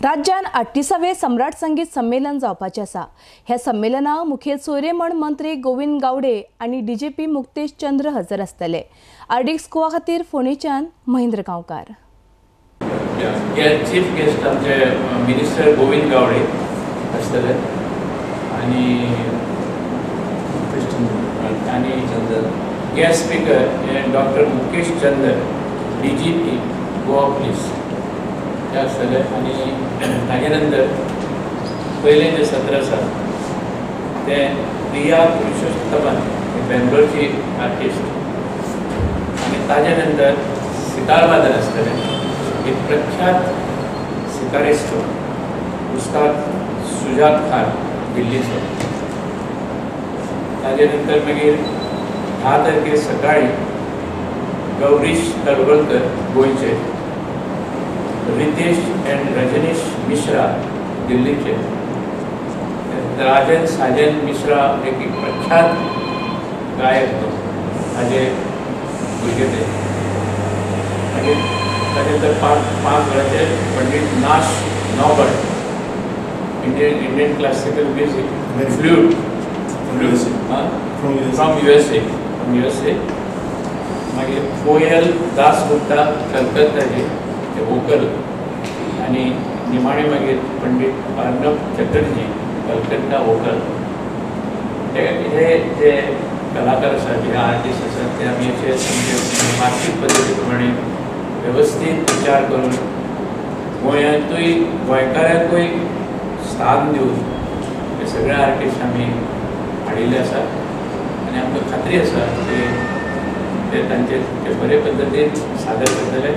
राज्यान 38वें सम्राट संगीत संमेलन जावपाचें आसा. ह्या संमेलनाक मुखेल सोयरे म्हण मंत्री गोविंद गावडे आनी डीजीपी मुक्तेश चंद्र हजर आसतले. आरडीएक्स गोवा खातीर फोंडेच्यान महेंद्र गांवकार. चीफ गेस्ट आमचे मिनिस्टर गोविंद गावडे आसतले आनी guest speaker doctor Mukesh Chandar DGP Goa police ते आसतले. आनी ताजे नंतर पयलें जें सत्र आसा तें प्रिया पुरुषोत्तमन हे बेंगलोरची आर्टिस्ट आनी ताजे नंतर सितार वादन आसतलें. एक प्रख्यात सितारिस्ट उस्ताद सुजात खान दिल्लीचो. ताजे नंतर मागीर 10 तारखेर सकाळी गौरीश तळवलकर गोंयचे, रितेश एंड रजनीश मिश्रा दिल्लीचे, राजन साजन मिश्रा एक प्रख्यात गायक तो ताजे भुरगे ते. मागीर ताजे नंतर 5 वरांचेर Pandit Nash Norbert Indian classical music flute from USA. मागीर कोयल दास गुप्ता कलकत्ताचे ते वोकल आनी निमाणे मागीर पंडीत अर्णब चटर्जी कलकत्ता वोकल. हे जे कलाकार आसात जे आर्टिस्ट आसात ते आमी अशे आमचे मार्कीक पद्दती प्रमाणे वेवस्थीत विचार करून गोंयांतूय गोंयकारांकूय स्थान दिवन हे सगळे आर्टिस्ट आमी हाडिल्ले आसात आनी आमकां खात्री आसा ते तांचे ते बरे पद्दतीन सादर करतले.